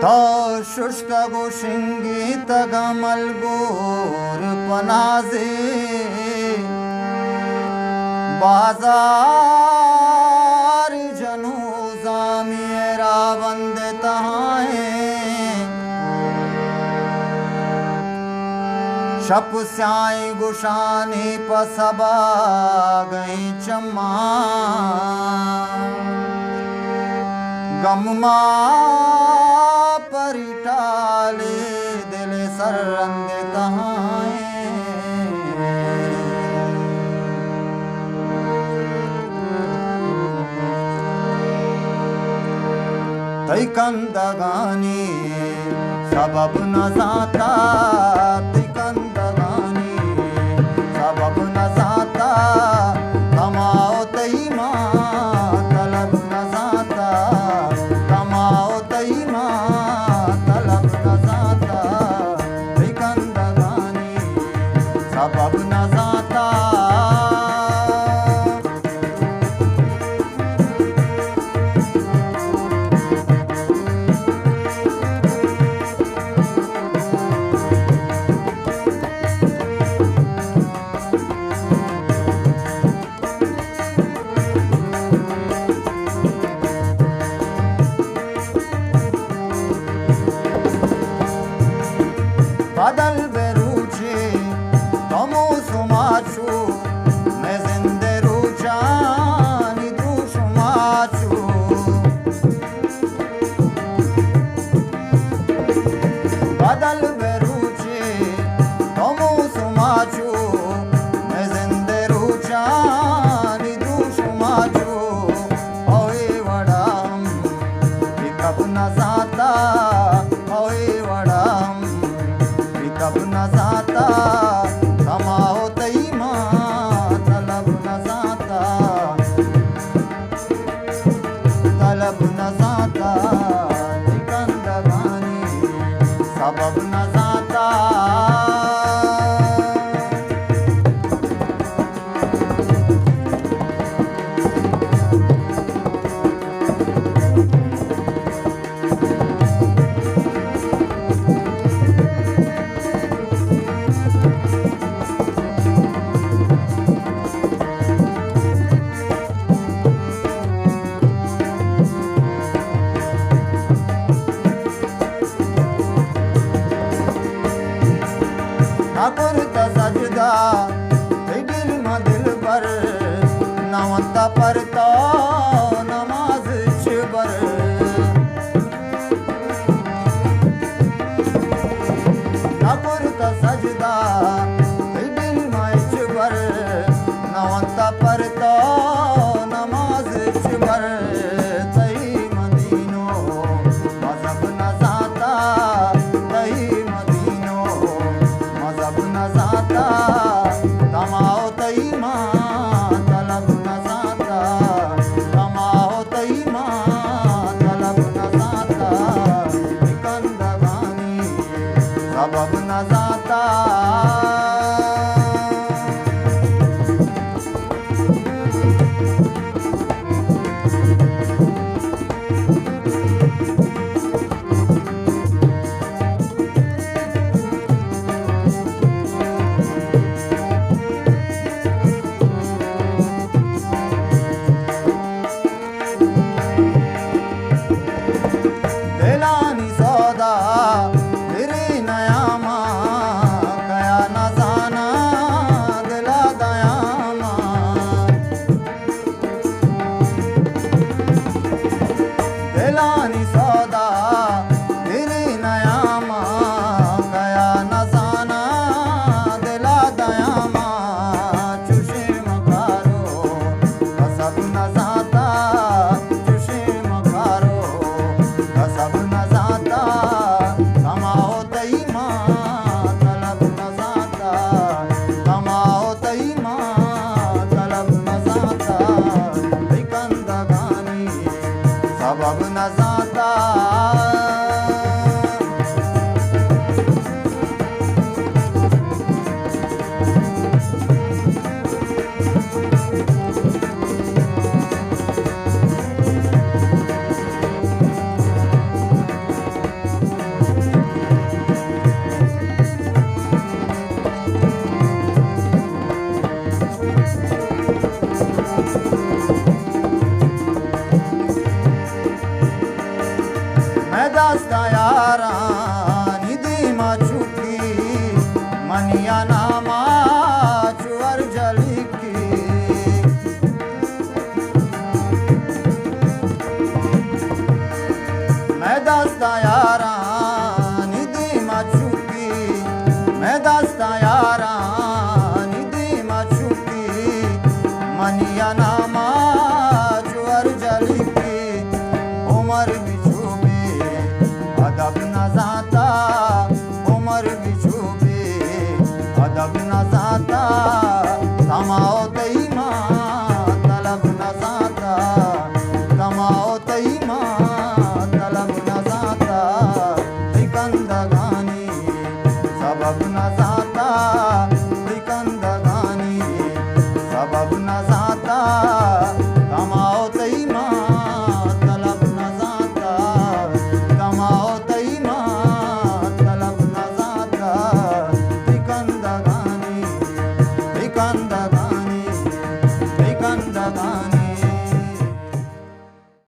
تو ششتگ و شنگیتگ ملگور پہ نازے، بازار جنوزامی ء راہ بند تہائیں۔ شپ سیاہیں گشانی پہ سباگیں چماں، گم ما پری ٹالے دل سر رند تہائیں۔ تئی کندگانی سبب نہ زانتا، تئی کندگانی سبب نہ زانتا، کماؤ تئی ما طلب نہ زانتا، کماؤ تئی ما طلب نہ زانتا، تئی کندگانی سبب نہ زانتا۔ بدل بہ روچے تو موسم ءَ چو، مئے زند ءِ روچانی دروشم ءَ چو۔ بدل بہ روچے تو موسم ءَ چو، مئے زند ءِ روچانی دروشم ءَ چو۔ او اے وڑا ہم بہ تب نہ زانتا، او اے وڑا ہم بہ تب نہ زانتا، کماؤ تئی ما طلب نہ زانتا، طلب نہ زانتا، تئی کندگانی سبب نہ زانتا۔ نہ کرت سجدہ تئی دل ما دلبر، نہ ونت پر تو نماز ہچبر۔ نہ کرت سجدہ تئی دل ما ہچبر، نہ ونت پر تو نماز ہچبر۔ تئی ما دین و مذہب نہ زانتا، تئی ما دین و مذہب نہ زانتا، کماؤ تئی ما طلب نہ زانتا، کماؤ تئی ما طلب نہ زانتا، کندگانی سبب نہ زانتا۔ دلانی سودا برے نیاما، کیا نزانا دلا دیاما۔ دلانی سودا برے نیاما، کیا نزانا دلا دیاما۔ چوشیں مکارو کسب نہ زانتا، چوشیں مکارو کسب نہ زانتا، کماؤ تئی ما طلب نہ زانتا، کماؤ تئی ما طلب نہ زانتا، تئی کندگانی سبب نہ زانتا۔ یارانی دیما چکی، منی ناما چو ارجلکی۔ مئے دستا یارانی دیما چکی، مئے دستا یارانی دیما چکی، منی ناما چو ارجلکی۔ عمر بی